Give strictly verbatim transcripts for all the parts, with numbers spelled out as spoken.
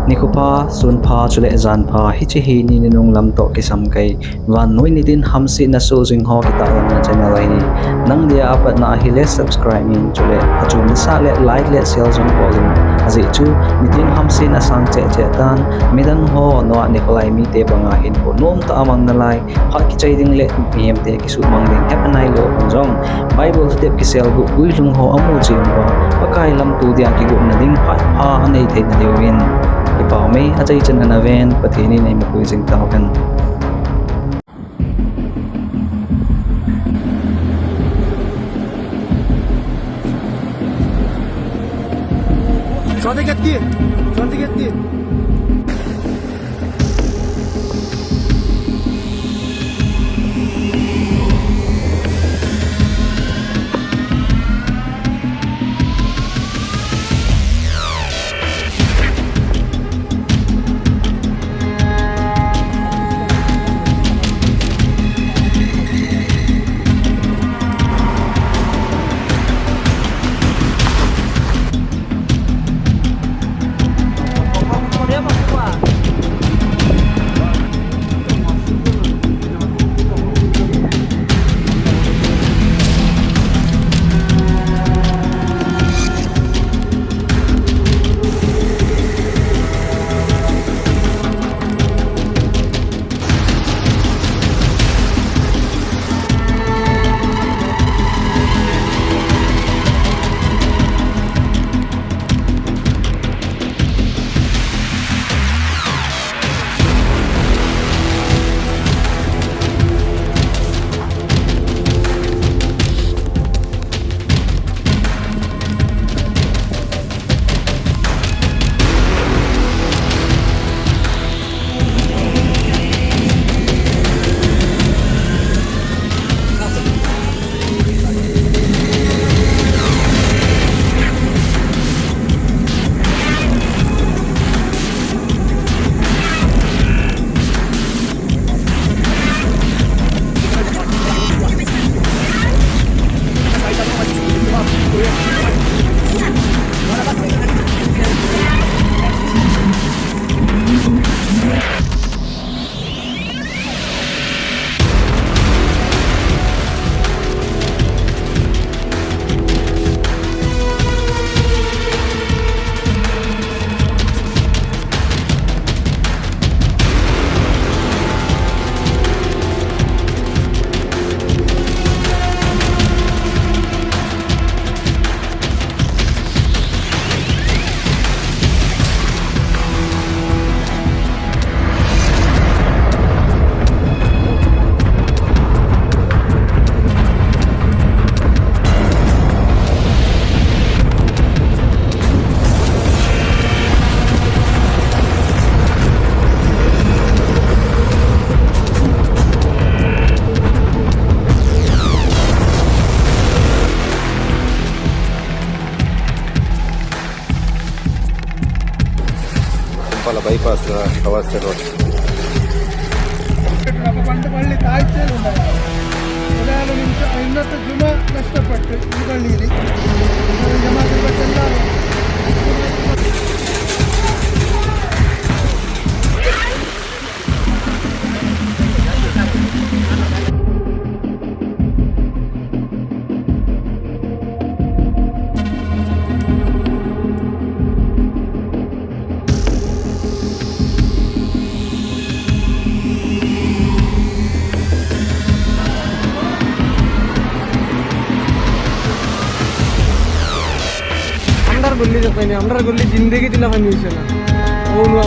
Nikho pha, sun pha, chule jan pha, hiche hi ni nunung lam toh kisam kei. Vannoi nitin hamsetna soh jing ho kitahlanna channel ahi. Nang dia apatna ahile subscribe in, chule achom nasah le like le share jong bol in. Ajeh chu nitin hamsetna sang cheh cheh tan, midang ho noah nikho lai mite banga hinkho nomtah a mang nalai, phat kichai ding le mihemte kisuhmang ding hep anai lou hon jong, Bible step kiselguh guilhung ho amu cheh uva, Pakai lamto dia kigotna ding phat pha anei theina diuvin, kipah mei achaichan ana ven, Pathen in eimapui jing tauhen. Impala bypass, uh, Kawase Road. അപ്പൊ പണ്ട് പള്ളി താഴ്ചയിലുണ്ടായിരുന്നു. ഏതായാലും ഇൻഷ-, ഇന്നത്തെ ജുമ നഷ്ടപ്പെട്ടു. ഈ പള്ളിയിൽ ജമാ-, ജമാ-, Andar gulli jata nahi, andar gulli zindagi dila pani se na. Oh, no.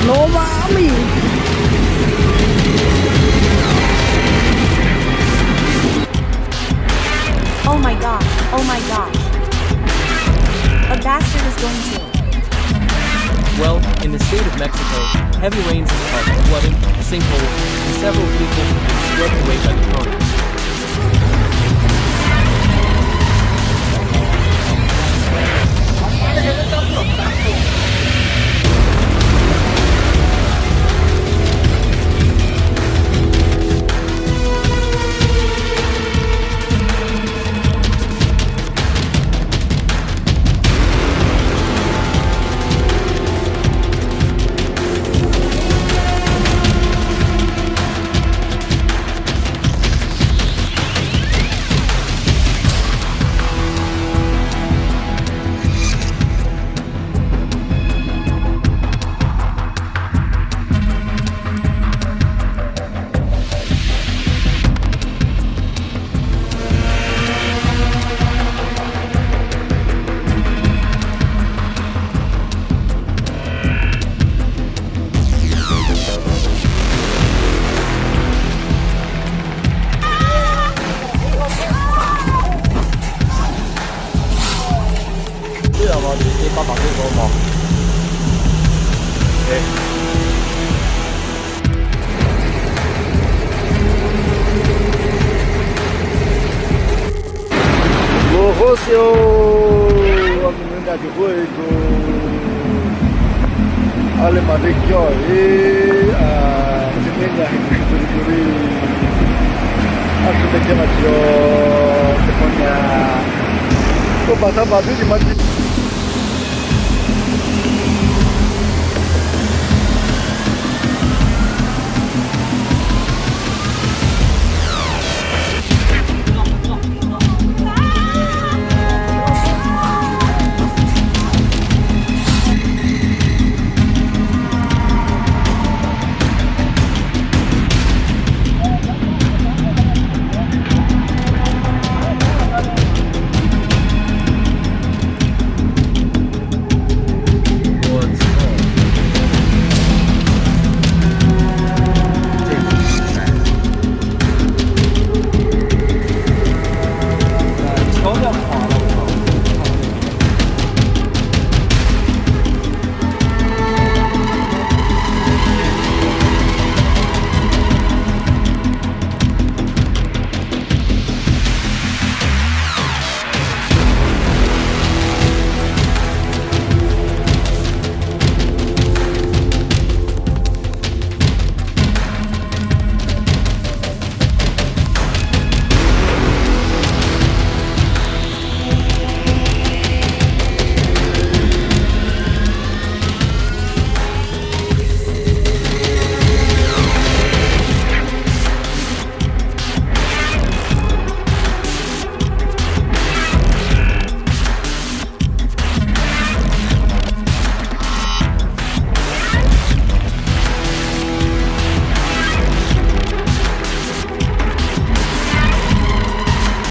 Loma ami. Oh my gosh, oh my gosh. A bastard is going to. Well, in the state of Mexico, heavy rains have caused flooding, sinkholes, and several vehicles have been swept away by the current. Lo José, o, a menina de Rui, do, Ale Madrid, e, a, menina de Rui, a, menina de Rui, a, menina de Rui, a, menina de Rui,